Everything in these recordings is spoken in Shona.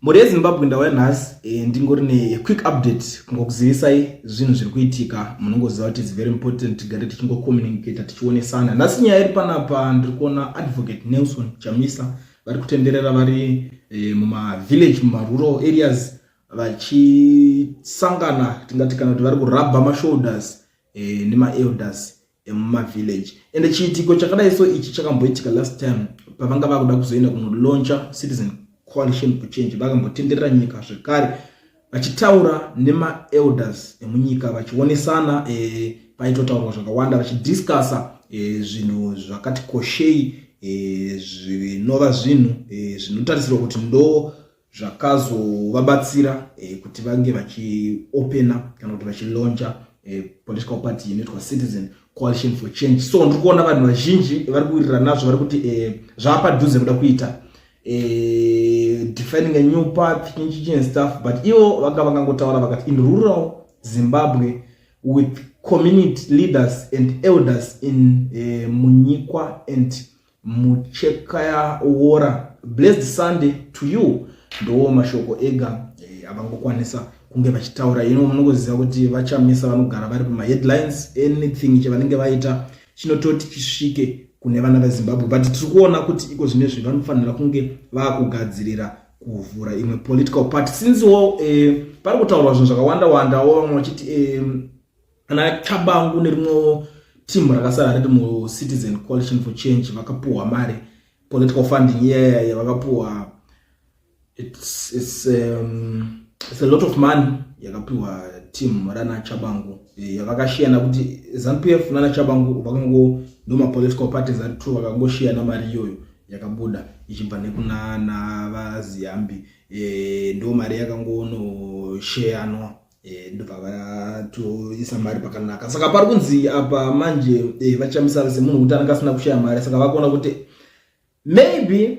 Mhuri yeZimbabwe, ndauya nhasi ndingori nequick update, kungokuzivisai zvinhu zviri kuitika. Munongoziva kuti it's very important tigare tichingocommunicata, tichionesana. Nhasi nyaya iri panapa, ndiri kuona Advocate Nelson Chamisa vari kutenderera vari mumavillage, mumarural areas, vachisangana, tingati kana kuti vari kurabha mashoulders nemaelders emumavillage. Ende chiitiko chakadai so ichi chakamboitika last time pavanga vakuda kuzoenda kunolauncha Citizen Coalition for Change. Vakambotenderera nyika zvekare vachitaura nemaelders emunyika, vachionesana. Paitotaurwa zvakawanda, vachidiscussa zvinhu zvakati koshei, zvinova zvinhu zvinotarisirwa kuti ndo zvakazovabatsira kuti vange vachiopena kana kuti vachilauncha political party inoitwa Citizen Coalition for Change. So ndiri kuona vanhu vazhinji vari kuwirirana nazvo, vari kuti zvaapadhuze kuda kuita defining a new path, chinchi and stuff. But ivo vanga vangangotaura vakati, "In rural Zimbabwe with community leaders and elders in Munyikwa and Muchekayawora. Blessed Sunday to you." Ndo mashoko ega avangokwanisa kunge vachitaura. Ino munongoziva kuti vaChamisa vanogara vari pamaheadlines. Anything chavanenge vaita chinototi chisvike kune vana veZimbabwe. But tiri kuona kuti iko zvinezvi vanofanira kunge vaakugadzirira kuvhura imwe political party, sincewo pari kutaurwa zvinhu zvakawanda wandawo, vamwe vachiti ana Tshabangu nerimwewo timu rakasara riri muCitizen Coalition for Change vakapuhwa mari, political funding iyaya yavakapuhwa. It's a lot of money yakapiwa team rana Tshabangu, yavakashiyana kuti ZANU PF nana Tshabangu vakango, ndo mapolitical parties ari two, vakangoshiyana mari iyoyo yakabuda ichibva nekuna navaZiyambi. Ndo mari yakangonosheyanwa, ndobva vatoisa mari pakanaka. Saka pari kunzi apa manje vaChamisa semunhu kuti anenge asina kushaya mari, saka vakuona kuti maybe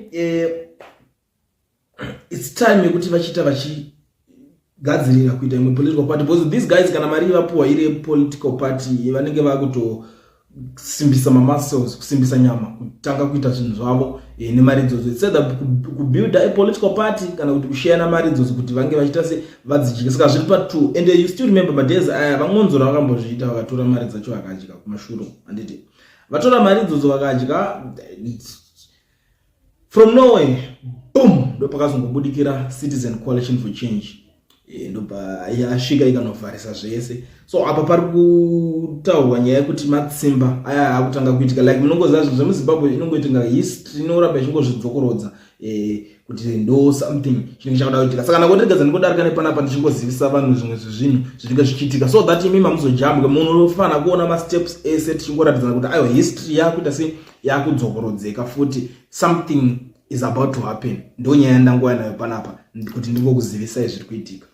it's time yekuti vachiita vachigadzirira kuita imwe political party, because these guys, kana mari vapuwa iri political party, vanenge vakutosimbisa mamuscles, kusimbisa nyama, kutanga kuita zvinhu zvavo nemari idzodzo. It's either kubuilda a political party kana kuti kushayana mari idzodzo kuti vange vachiita se vadzidye. Saka zviri patwo. And you still remember madays aya vaMwonzora vakambozviita, vakatora mari dzacho vakadya kumashure. Handiti vatora mari idzodzo vakadya? From nowhere, boom, ndo pakazongobudikira Citizen Coalition for Change. Ndobva yasvika ikanovharisa zvese. So apa pari kutaurwa nyaya yekuti matsimba aya akutanga kuitika. Like munongoziva zvinhu zvemuZimbabwe inongoitika, history inoramba ichingozvidzokorodza, kuti ndo something chinenge chakuda kuitika. Saka nangotiregedza ndingodarika nepanapa ndichingozivisa vanhu zvimwe zvezvinhu zvinenge zvichiitika, so that imi mamuzojambwe munofanira kuona masteps ese, tichingoratidzana kuti aiwa, history yakuita sei, yakudzokorodzeka futi, something is about to happen. Ndo nyaya yandangouya nayo panapa kuti ndingokuzivisai zviri kuitika.